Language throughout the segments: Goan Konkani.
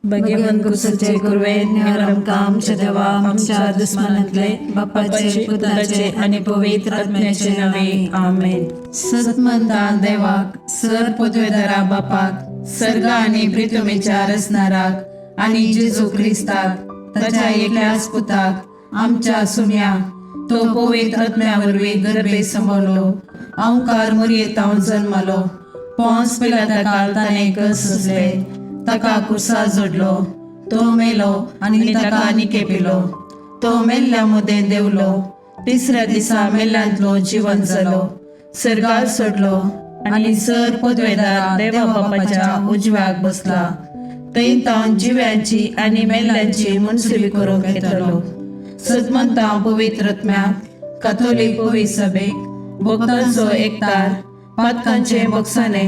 भगवंत कुसाचे कुरवे निवार आमकां आमच्या देवा आमच्या दुस्मानांतले बापाचे पुताचे आनी पवित्र आत्म्याचे नावे आमेन. सतमंता देवाक, सर पदवेदारा बापाक, सर्ग आनी प्रितुमेच्या रचणाराक आनी जेजू क्रिस्ताक ताच्या एकल्याच पुताक आमच्या सुम्या, तो पवित्र आत्म्या वरवीं गर्भे सांबाळलो, अंकार मुरयेतावन जल्मलो, पोंस पिलाता ताणें कस सुचले, ताका कुर्सा जोडलो, तो मेलो आनी ताका निकेपिलो, तो मेल्ल्या मुदें देवलो, तिसऱ्या दिसा मेल्ल्यांतलो जिवन जालो, सर्गार सोडलो आनी सर पदवेदार देवा बापाच्या उजव्याक बसला, थंय तावन जिव्यांची आनी मेल्ल्यांची मनसुबी करूंक येतलो. सतमंता पवित्र आत्म्याक, काथोलीक पवित्र सभेक, भक्तांचो एकतार, पातकांचे बक्षाने,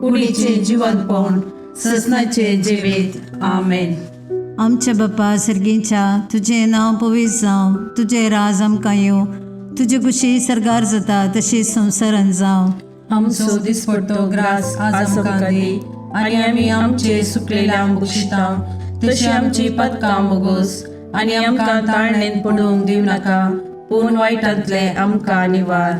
कुडीचे जिवंतपण, ससनाचे जिवीत. आमेन. आमच्या बापा सर्गीच्या, तुजें नांव पवित्र जावं, तुजें राज आमकां येवं, तुजी खुशी सर्गार जाता तशी संवसारान जावं. आमचो दिसपडतो ग्रास आज आमकां दी आनी आमी आमचे सुकलेल्या बक्षिता तशी आमची पदकां बोगोस आनी आमकां ताळणेन पडूंक दिवं नाका, पूण वायटांतले आमकां निवार.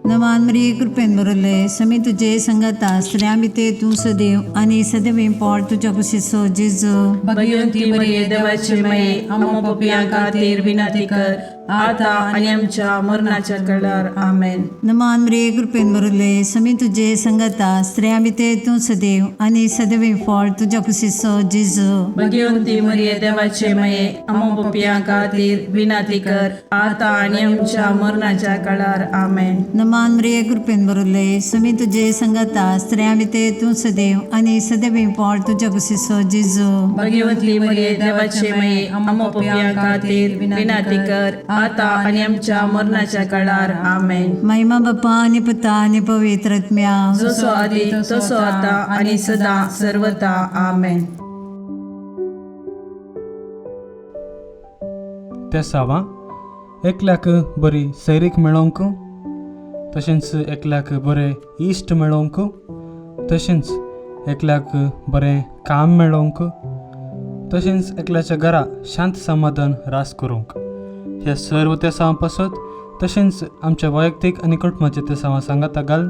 नमान मरिये, कृपेन भरले, समी तुजे संगता, स्त्रियां भितर तूं सदैव आनी सदैव पोट तुज्या कुशीचो जेजू. भगवंती मरिये, देवाचे माये, आम्हा पपयां खातीर विनंती कर, आता आनी आमच्या मरणाच्या कळार. आमेन. नमान मरिये, कृपेन भरले, समी तुजे संगता, स्त्रियां भितर तूं सदैव आनी सदैव फळ तुज्या कुशीचो जेजू. भगवंती मरिये, देवाचे माये, आम्हा पपयां खातीर विनंती कर, आता आनी आमच्या मरणाच्या कळार. आमेन. नमान मरिये, कृपेन भरले, समी तुजे संगता, स्त्रियां भितर तूं सदैव आनी सदैव फळ तुज्या कुशीचो जेजू. भगवंती मरिये, देवाचे माये, आम्हा पपयां खातीर विनंती कर, आता आनी आमच्या मरणाच्या काळार. आमेन. महिमा बापा आनी पुता आनी पवित्र आत्म्या. जसो आदी तसो आता आनी सदा सर्वता. आमेन. तेसांवां एकल्याक बरी सैरीक मेळोवंक, तशेंच एकल्याक बरें इश्ट मेळोवंक, तशेंच एकल्याक बरें काम मेळोवंक, तशेंच एकल्याच्या घरा शांत समाधान रास करूंक, ह्या सर्व तेसांवां पासत तशेंच आमच्या वैयक्तीक आनी कुटुंबाच्या तेसांवां सांगाता घालून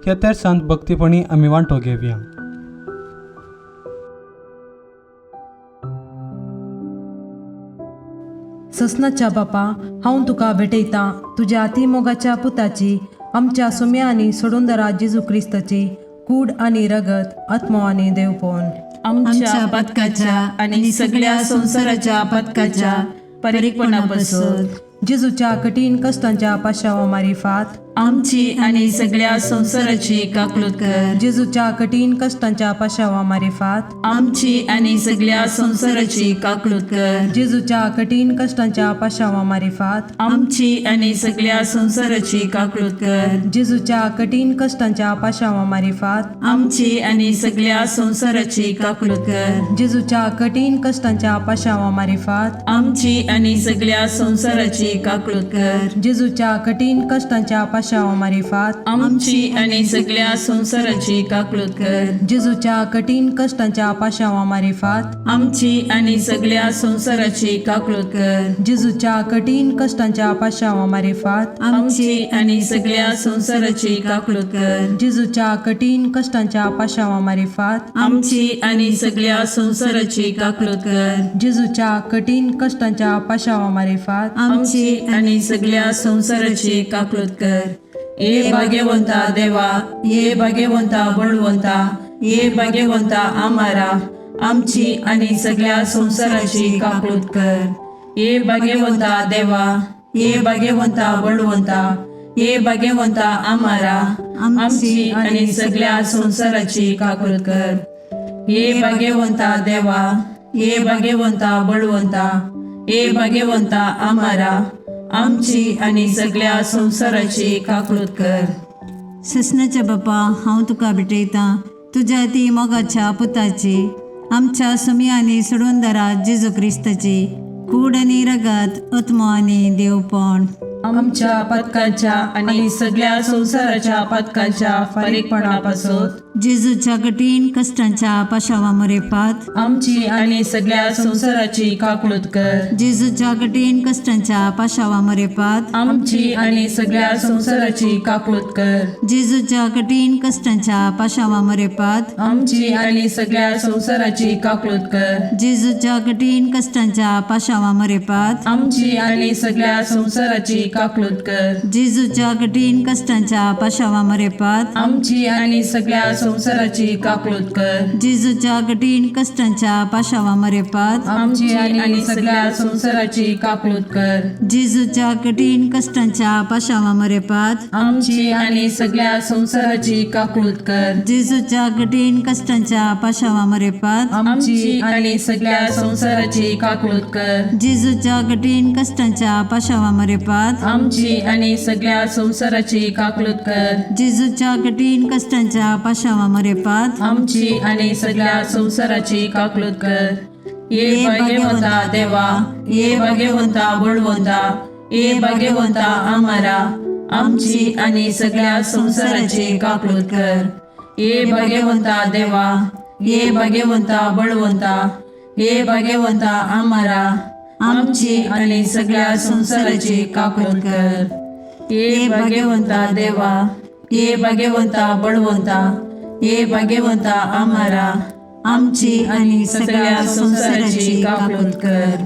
ह्या तेरसांत भक्तीपणी आमी वांटो घेवया. ससनाच्या बापा, हांव तुका भेटयतां तुज्या अतिमोगाच्या पुताची, आमच्या सुम्या आनी सोडूनदारा जेजू क्रिस्ताची कूड आनी रगत, आत्मो आनी देवपण, आमच्या पदकाच्या आनी सगळ्या संवसाराच्या पदकाच्या परीकपणापासून. जेजूच्या कठीण कश्टांच्या पाशावा मारिफात आमची आनी सगळ्या संवसाराची काकलूत कर. जेजूच्या कठीण कश्टांच्या पाशावा मारिफात आमची आनी सगळ्या संवसाराची काकलूत कर. जेजूच्या कठीण कश्टांच्या पाशावा मारिफात आमची आनी सगळ्या संवसाराची काकलूत कर. जेजूच्या कठीण कश्टांच्या पाशावा मारिफात आमची आनी सगळ्या संवसाराची काकलूत कर. जेजूच्या कठीण कश्टांच्या पाशावा मारिफात आमची आनी सगळ्या संवसाराची काकलूत कर. जेजूच्या कठीण कश्टांच्या पाशावा मारिफात आमची आनी सगळ्या संवसाराची काकलूत कर. जेजूच्या कठीण कश्टांच्या पाशावा मारिफात आमची आनी सगळ्या संवसाराची काकलूत कर. जेजूच्या कठीण कश्टांच्या पाशावा मारिफात आमची आनी सगळ्या संवसाराची काकलूत कर. जेजूच्या कठीण कश्टांच्या पाशावा मारिफात आमची आनी सगळ्या संवसाराची काकलूत कर. जेजूच्या कठीण कश्टांच्या पाशावा मारिफात आमची आनी सगळ्या संवसाराची काकलूत कर. ये भाग्यवंता देवा, ये भाग्यवंता बळवंता, ये भाग्यवंता आमारा, आमची आनी सगळ्या संवसाराची काकलूत कर. ये भाग्यवंता देवा, ये भाग्यवंता बळवंता, ये भाग्यवंता आमारा, आमची आनी सगळ्या संवसाराची काकलूत कर. ये भाग्यवंता देवा, ये भाग्यवंता बळवंता, ये भाग्यवंता आमारा, आमची आनी सगळ्या संवसाराची काकलूत कर. ससनाच्या बापा, हांव तुका भेटयतां तुज्या ती मोगाच्या पुताची, आमच्या सुमी आनी सोडूनदारा जेजू क्रिस्ताची कूड आनी रगत, आत्मो आनी देवपण, आमच्या पदकाच्या आनी सगळ्या संवसाराच्या पदकाच्या फारीकपणापासून. जेजूच्या कठीण कश्टांच्या पाशावा मरेपात आमची आणि सगळ्या संसाराची काकळूत कर. जेजूच्या कठीण कश्टांच्या पाशावा मरेपात आमची आणि सगळ्या संसाराची काकळूत कर. जेजूच्या कठीण कश्टांच्या पाशावा मरेपात आमची आणि सगळ्या संसाराची काकळूत कर. जेजूच्या कठीण कश्टांच्या पाशावा मरेपात आमची आणि सगळ्या संसाराची काकळूत कर. जेजूच्या कठीण कश्टांच्या पाशावा मरेपात आमची आणि सगळ्या संसाराची काकळूत कर. जेजूच्या कठीण कश्टांच्या पाशावा मरेपात आमची आणि सगळ्या संसाराची काकळूत कर. जेजूच्या कठीण कश्टांच्या पाशावा मरेपात आमची आणि सगळ्या संसाराची काकळूत कर. जेजूच्या कठीण कश्टांच्या पाशावा मरेपात आमची आणि सगळ्या संसाराची काकळूत कर. जेजूच्या कठीण कश्टांच्या पाशावा मरेपात आमची आणि सगळ्या संसाराची काकळूत कर. जेजूच्या कठीण कश्टांच्या पाशावा मरेपात आमची आणि सगळ्या संसाराची काकळूत कर. ये भाग्यवंता देवा, ये भाग्यवंता बळवंता, ये भाग्यवंता आमारा, आमची आणि सगळ्या संसाराची काकळूत कर. ये भाग्यवंता देवा, ये भाग्यवंता बळवंता, ये भाग्यवंता आमारा, आमची आणि सगळ्या संसाराची काकळूत कर. ये भाग्यवंता देवा, ये भाग्यवंता बळवंता, ये भाग्यवंता आमारा, आमची आणि सगळ्या संसाराची काकळूत कर.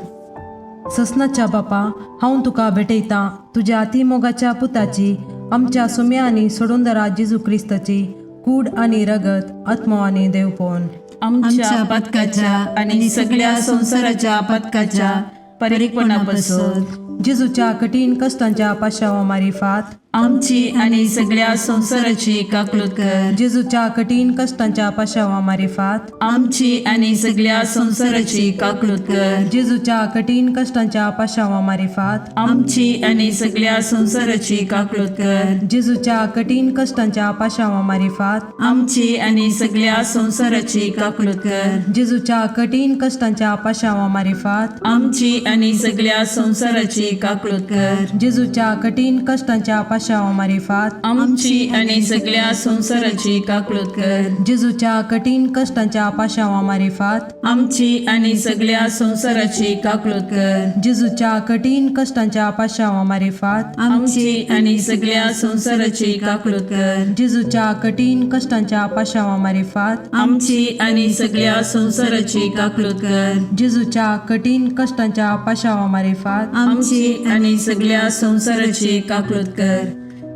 ससनाच्या बापा, हांव तुका भेटयतां तुज्या अतिमोगाच्या पुताची, आमच्या सुम्या आनी सोडूनदारा जेजू क्रिस्ताची कूड आनी रगत, आत्मो आनी देवपण आमच्या पथकाच्या आणि सगळ्या संसाराच्या पथकाच्या परिपणापासून जेजूच्या कठीण कश्टांच्या पाशावा मारिफात आमची आणि सगळ्या संसाराची काकळूत कर. जेजूच्या कठीण कश्टांच्या पाशावा मारिफात आमची आणि सगळ्या संसाराची काकळूत कर. जेजूच्या कठीण कश्टांच्या पाशावा मारिफात आमची आणि सगळ्या संसाराची काकळूत कर. जेजूच्या कठीण कश्टांच्या पाशावा मारिफात आमची आणि सगळ्या संसाराची काकळूत कर. जेजूच्या कठीण कश्टांच्या पाशावा मारिफात आमची आणि सगळ्या संसाराची काकळूत कर. जेजूच्या कठीण कश्टांच्या पाशावा मारिफात आमची आणि सगळ्या संसाराची काकळूत कर. जेजूच्या कठीण कश्टांच्या पाशावा मारिफात आमची आणि सगळ्या संसाराची काकळूत कर. जेजूच्या कठीण कश्टांच्या पाशावा मारिफात आमची आणि सगळ्या संसाराची काकळूत कर. जेजूच्या कठीण कश्टांच्या पाशावा मारिफात आमची आणि सगळ्या संसाराची काकळूत कर. जेजूच्या कठीण कश्टांच्या पाशावा मारिफात आमची आणि सगळ्या संसाराची काकळूत कर.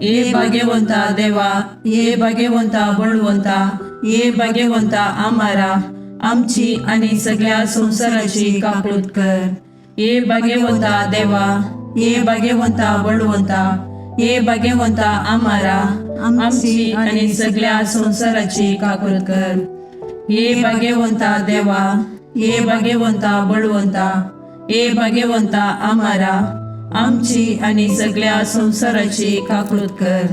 ये भाग्यवंता देवा, ये भाग्यवंता बळवंता, ये भाग्यवंता आमारा, आमची आणि सगळ्या संसाराची काकळूत कर. ये भाग्यवंता देवा, ये भाग्यवंता बळवंता, ये भाग्यवंता आमारा, आमची आणि सगळ्या संसाराची काकळूत कर. ये भाग्यवंता देवा, ये भाग्यवंता बळवंता, ये भाग्यवंता आमारा, आमची आणि सगळ्या संसाराची काकळूत कर.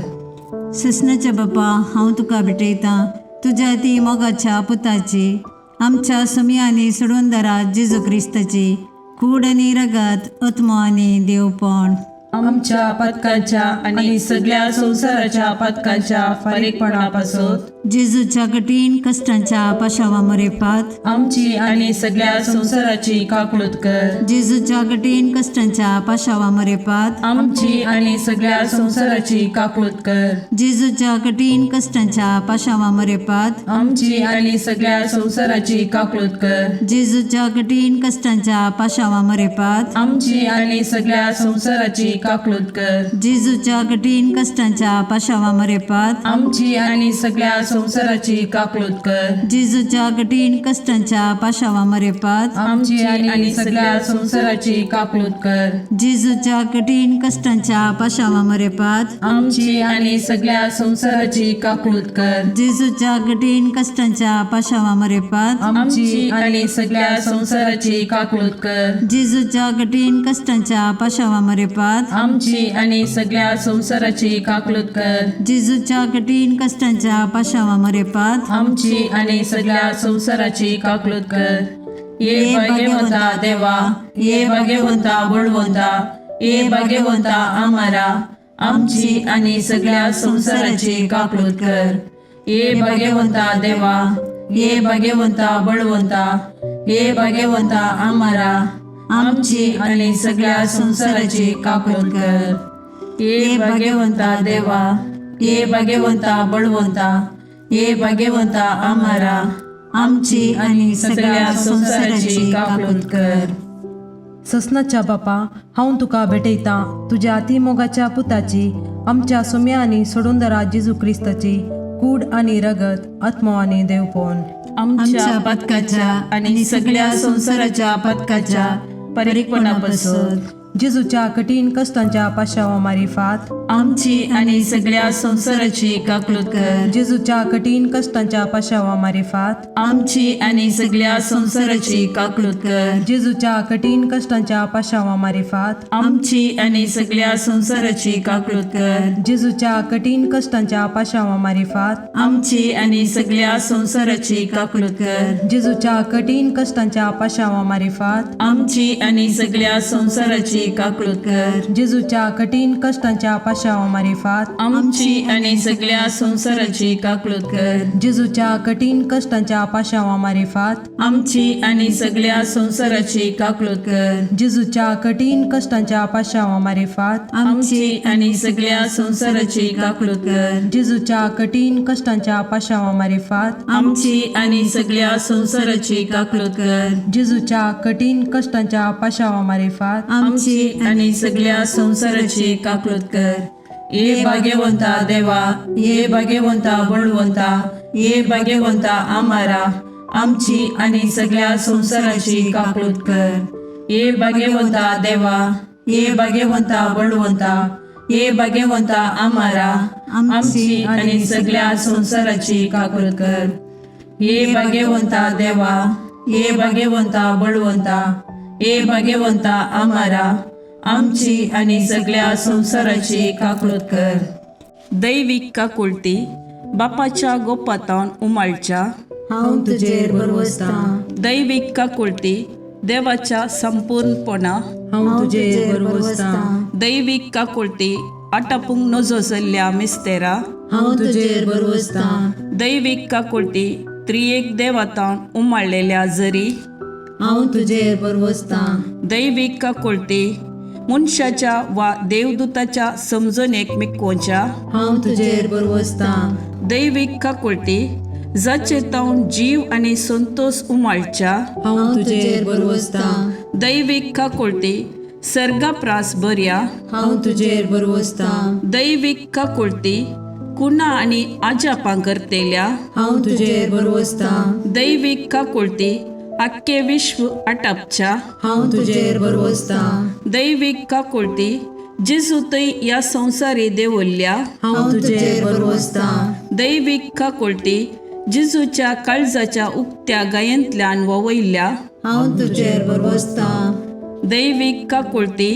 ससनाच्या बापा, हांव तुका भेटयतां तुज्या ती मोगाच्या पुताची, आमच्या सुम्या आनी सोडूनदारा जेजू क्रिस्ताची कूड आनी रगत, आत्मो आनी देवपण आमच्या पथकाच्या आणि सगळ्या संसाराच्या पथकाच्या फारीकपणापासून जेजूच्या कठीण कश्टांच्या पाशावा मरेपात आमची आणि सगळ्या संसाराची काकळूत कर. जेजूच्या कठीण कश्टांच्या पाशावा मरेपात आमची आणि सगळ्या संसाराची काकळूत कर. जेजूच्या कठीण कश्टांच्या पाशावा मरेपात आमची आणि सगळ्या संसाराची काकळूत कर. जेजूच्या कठीण कश्टांच्या पाशावा मरेपात आमची आणि सगळ्या संसाराची काकळूत कर. जेजूच्या कठीण कश्टांच्या पाशावा मरेपात आमची आणि सगळ्या संसाराची काकळूत कर. जेजूच्या कठीण कश्टांच्या पाशावा मरेपात आमची आणि सगळ्या संसाराची काकळूत कर. जेजूच्या कठीण कश्टांच्या पाशावा मरेपात आमची आणि सगळ्या संसाराची काकळूत कर. जेजूच्या कठीण कश्टांच्या पाशावा मरेपात आमची आणि सगळ्या संसाराची काकळूत कर. जेजूच्या कठीण कश्टांच्या पाशावा मरेपात आमची आणि सगळ्या संसाराची काकळूत कर. जेजूच्या कठीण कश्टांच्या पाशावा मरेपात आमची आणि सगळ्या संसाराची काकळूत कर. ये भाग्यवंता देवा, ये भाग्यवंता बळवंता, ये भाग्यवंता आमारा, आमची आणि सगळ्या संसाराची काकळूत कर. ये भाग्यवंता देवा, ये भाग्यवंता बळवंता, ये भाग्यवंता आमारा, आमची आणि सगळ्या संसाराची काकूत कर. ये भाग्यवंता देवा, ये भाग्यवंता बळवंता, ये भाग्यवंता आमारा, आमची आणि सगळ्या संसाराची काकूत कर. ससनाच्या बापा, हांव तुका भेटयतां तुज्या अतिमोगाच्या पुताची, आमच्या सुम्या आनी सोडूंदरा जेजू क्रिस्ताची कूड आनी रगत, आत्मो आनी देवपण आमच्या पथकाच्या आणि सगळ्या संसाराच्या पथकाच्या परिपणापासून जेजूच्या कठीण कश्टांच्या पाशावा मारिफात आमची आणि सगळ्या संसाराची काकलूत कर. जेजूच्या कठीण कश्टांच्या पाशावा मारिफात आमची आणि सगळ्या संसाराची काकलूत कर. जेजूच्या कठीण कश्टांच्या पाशावा मारिफात आमची आणि सगळ्या संसाराची काकलूत कर. जेजूच्या कठीण कश्टांच्या पाशावा मारिफात आमची आणि सगळ्या संसाराची काकलूत कर. जेजूच्या कठीण कश्टांच्या पाशावा मारिफात आमची आणि सगळ्या संसाराची काकलूत कर. जेजूच्या कठीण कश्टांच्या पाशावा मारिफात आमची आणि सगळ्या संसाराची काकलूत कर. जेजूच्या कठीण कश्टांच्या पाशावा मारिफात आमची आणि सगळ्या संसाराची काकलूत कर. जेजूच्या कठीण कश्टांच्या पाशावा मारिफात आमची आणि सगळ्या संसाराची काकलूत कर. जेजूच्या कठीण कश्टांच्या पाशावा मारिफात आमची आणि सगळ्या संसाराची काकलूत कर. जेजूच्या कठीण कश्टांच्या पाशावा मारिफात आमची आणि सगळ्या संसाराची काकलूत कर. ये भाग्यवंता देवा, ये भाग्यवंता बळवंता, ये भाग्यवंता आमारा, आमची आणि सगळ्या संसाराची काकलूत कर. ये भाग्यवंता देवा, ये भाग्यवंता बळवंता, ये भाग्यवंता आमारा, आमची आणि सगळ्या संसाराची काकलूत कर. ये भाग्यवंता देवा, ये भाग्यवंता बळवंता, ये भाग्यवंता आमारा, आमची आणि सगळ्या संसाराची काकलूत कर. दैवीक काकुळटी बापाच्या गोपातावन उमाळच्या हांव तुजेर भरवसतां. दैवीक काकुळटी देवाच्या संपूर्णपणा हांव तुजेर भरवसतां. दैवीक काकुळटी आटापूंक नजो जाल्ल्या मिस्तेरा हांव तुजेर भरवसतां. दैवीक काकुळटी त्रियेक देवातावन उमाळलेल्या जरी हांव तुजेर भरवसतां. दैवीक काकुळटी मनशाच्या वा देवदूताच्या समजणेक मिकोवच्या हांव तुजेर भरवसतां. दैवीक काकुळटी जाचे तावन जीव आनी संतोष उमाळच्या हांव तुजेर भरवसतां. दैवीक काकुळटी सर्गाप्रास बऱ्या हांव तुजेर भरवसतां. दैवीक काकुळटी कुणा आनी आजापां करतेल्या हांव तुजेर भरवसतां. दैवीक काकुळटी आख्खे विश्व आटापच्या हांव तुजेर भरवसतां. दैवीक काकुळटी जेजू थंय ह्या संवसारी देवल्ल्या हांव तुजेर भरवसतां. दैवीक काकुळटी जेजूच्या काळजाच्या उक्त्या गायेंतल्यान ववयल्ल्या हांव तुजेर भरवसतां. दैवीक काकुळटी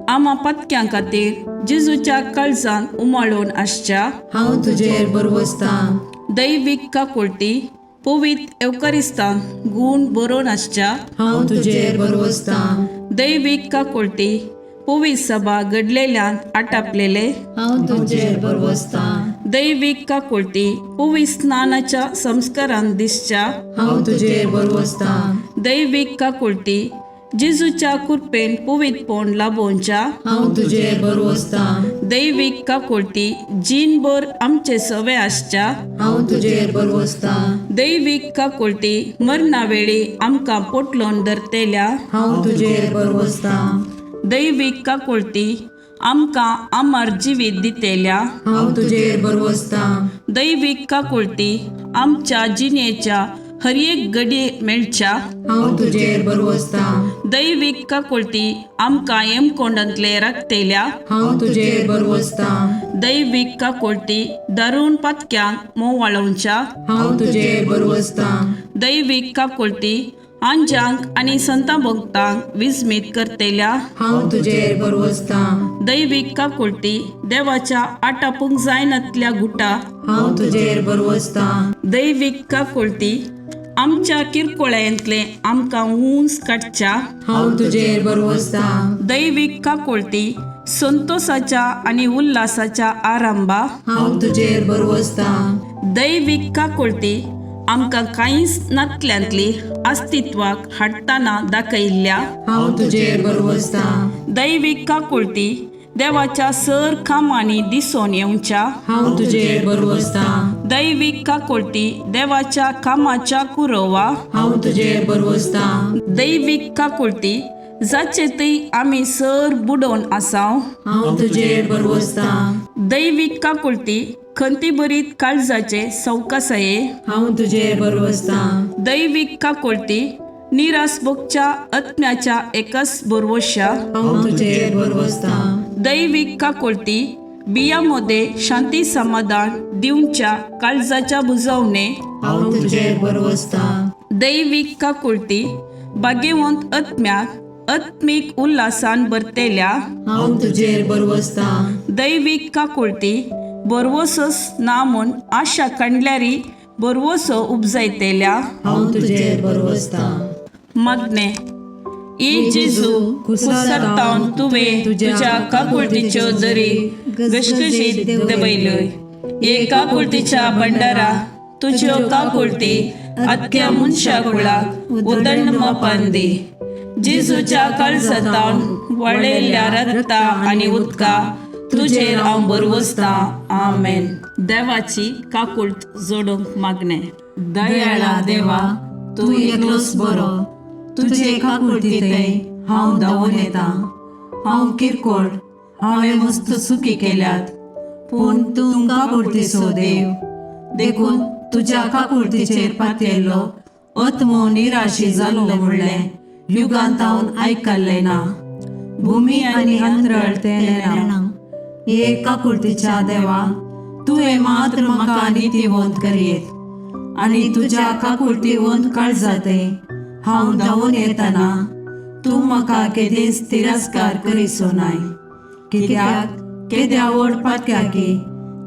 आमा पातक्यां खातीर जेजूच्या काळजान उमाळून आसच्या हांव तुजेर भरवसतां. दैवीक काकुळटी पवित एवकरिस्तान गूण बरोवन आसच्या हांव तुजेर भरवसतां. दैवीक काकुळटी पवित सभा घडलेल्यान आटापलेले हांव तुजेर भरवसतां. दैवीक काकुळटी पवित स्नानाच्या संस्कारान दिसच्या हांव तुजेर भरवसतां. दैवीक काकुळटी जेजूच्या कृपेन पवितपण लाभोवच्या हांव तुजेर भरवसतां. दैवीक काकुळटी जीणभर आमचे सवे आसच्या हांव तुजेर भरवसतां. दैवीक काकुळटी मरणा वेळी आमकां पोटलोन धरतेल्या हांव तुजेर भरवसतां. दैवीक काकुळटी आमकां अमर जिवीत दितेल्या हांव तुजेर भरवसतां. दैवीक काकुळटी आमच्या जिणेच्या हर एक घडये मेळच्या हांव तुजेर भरवसतां. दैवीक काकुळटी आमकां येमकोंडांतले राखतेल्या हांव तुजेर भरवसतां. दैवीक काकुळटी दारून पातक्यांक मोवाळोवच्या हांव तुजेर भरवसतां. दैवीक काकुळटी आंजांक आनी संतां भक्तांक विस्मीत करतेल्या हांव तुजेर भरवसतां. दैवीक काकुळटी देवाच्या आटापूंक जायनातल्या गुटा हांव तुजेर भरवसतां. दैवीक काकुळटी आमच्या किरकोळ्यांतले आमकां ऊंच काडच्या हांव तुजेर भरवसतां. दैवीक काकुळटी संतोसाच्या आनी उल्हासाच्या आरंभा, हांव तुजेर भरवसतां. दैवीक काकुळटी आमकां कांयच नातल्यांतली अस्तित्वाक हाडटना दाखयल्ल्या, हांव तुजेर भरवसतां. दैवीक काकुळटी देवाच्या सर कामांनी दिसून येवच्या, हांव तुजेर भरवसतां. दैवीक काकुळटी देवाच्या कामाच्या कुरोवा, हांव तुजेर भरवसतां. दैवीक काकुळटी जाचे थंय आमी सर बुडोवन आसाव, हांव तुजेर भरवसतां. दैवीक काकुळटी खंतीभरीत काळजाचे सवकासाये, हांव तुजेर भरवसतां. दैवीक काकुळटी निरास भोगच्या आत्म्याच्या एकच भरवश्या, हांव तुजेर भरवसतां. दैवीक काकुळटी बिया मदें शांती समाधान दिवच्या काळजाच्या बुजवणे, हांव तुजेर भरवसतां. दैवीक काकुळटी भाग्यवंत आत्म्याक आत्मीक उल्हासान भरतेल्या, हांव तुजेर भरवसतां. दैवीक काकुळटी भरवसोच ना म्हूण आशा काडल्यारी भरवसो उपजायतेल्या, हांव तुजेर भरवसतां. मागणें. ए जेजू, कुसरतावन तुवें तुज्या काकुळटीच्यो दरी घशघशीत दवयल्यो. हे काकुळटीच्या भंडारा, तुज्यो काकुळटी आख्ख्या मनशा कुळाक उदंड मापान दी. जेजूच्या काळजातावन वळयल्ल्या रक्ता आनी उदका तुजेर हांव भरवसतां. आमेन. देवाची काकुळट जोडूंक मागणें. दयाळा देवा, तूं एकलोच बरो. तुजे काकुळटींतय हांव धांवून येता. हांव किरकोळ, हांवें मस्त चुकी केल्यात, पूण तूं काकुळटीचो देव, देखून तुज्या काकुळटीचेर पातयेल्लो आत्मो निराशी जाल्लो म्हणलें युगांतावन आयकल्लें ना. भुमी आनी अंतरळ तें नेणा. हे काकुळटीच्या देवा, तुवें मात्र म्हाका नितीवंत करयेत आनी तुज्या काकुळटीवंत काळजाते हांव धांवून येतना तूं म्हाका केदींच तिरस्कार करिसो नाय. कित्याक केद्या व्हड पातक्याकी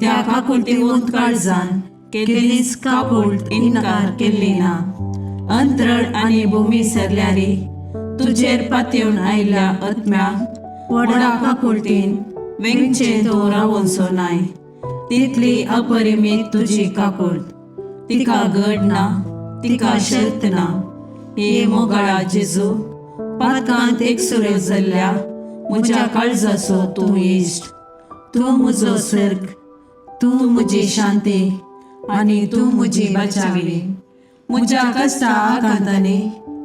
त्या काकुळटीवंत काळजान केदींच काकुळट इन्कार केल्ली ना. अंतरळ आनी भूमी सरल्यारी तुजेर पातयेवन आयिल्ल्या आत्म्याक व्हडा काकुळटीन वेंगचें तूं रावोनसो नाय. तितली अपरिमीत तुजी काकुळट, तिका गड ना, तिका शर्त ना. हे मोगाळा जेजू, पातकांत एकसुऱ्यो जाल्ल्या म्हज्या काळजाचो तूं इश्ट. तूं म्हजो सर्ग, तूं म्हजी शांती आनी तूं म्हजी बचावी. म्हज्या कश्टा आकांतांनी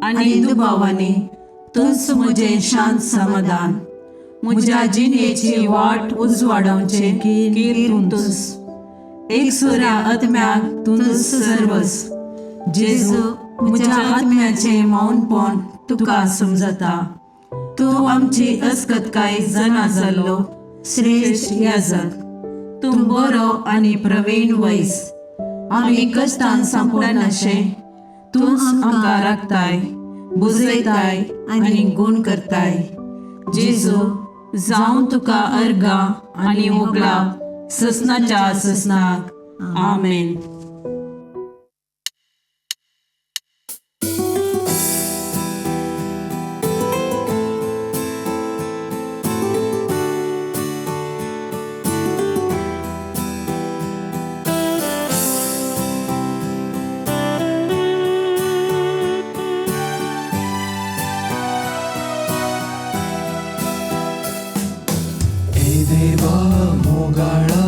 आनी दुबावांनी तूंच म्हजें शांत समाधान. म्हज्या जिणेची वाट उजवाडावचें कीर तूंच. एकसुऱ्या आत्म्याक तूंच सर्वस. जेजू, म्हज्या आत्म्याचें मौनपण तुका समजता. तूं आमची अस्कतकाय जाणा जाल्लो श्रेश्ठ याजक. तूं बरो आनी प्रवीण वैस. आमी कश्टान सांपडनाशें तूंच आमकां राखताय, बुजयताय आनी गूण करताय. जेजू, जावं तुका अर्गां आनी होगळाप ससनाच्या ससनाक. आमेन. ए देवा मोगाळा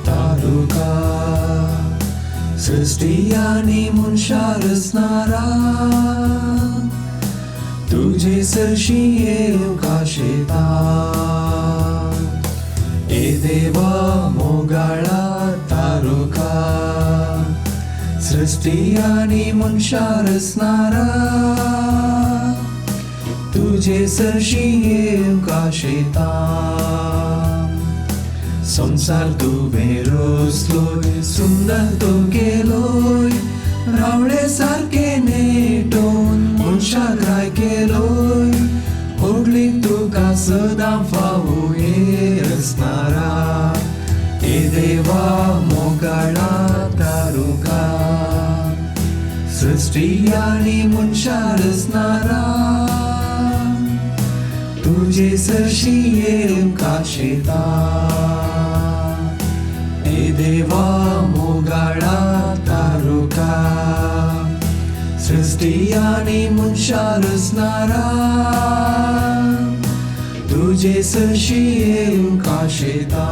तारुका, सृष्टी आनी मनशा रचणारा, तुजे सरशी येवंक आशेता. ए देवा मोगाळा तारुका, सृष्टी आनी मनशा रचणारा, तुजे सरशी येवंक आशेता. संसार तुवें रचलोय, सुंदर तूं केलोय, रावळे सारके नेटोवन मनशाक राय केलोय. होगली तुका सदां फावो हे रचणारा, हे देवा मोगाळा तारुका, सृष्टी आनी मनशा रचणारा, तुजे सरशी येवंक आशेता. ए देवा मोगाळा तारुका, सृश्टी आनी मनशां रचणारा, तुजे सरशी येवंक आशेता.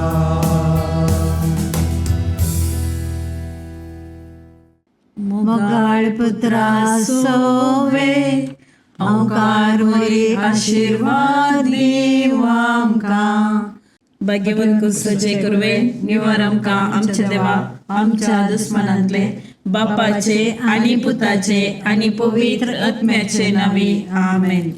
मोगाळ पुत्रा सोवे अंकार मोरी आशिर्वाद दीव आमकां. भाग्यवंत कुसचे कुरवे निवार आमकां आमच्या देवा आमच्या दुस्मानांतले, बापाचे आनी पुताचे आनी पवित्र आत्म्याचे नावे, आमेन.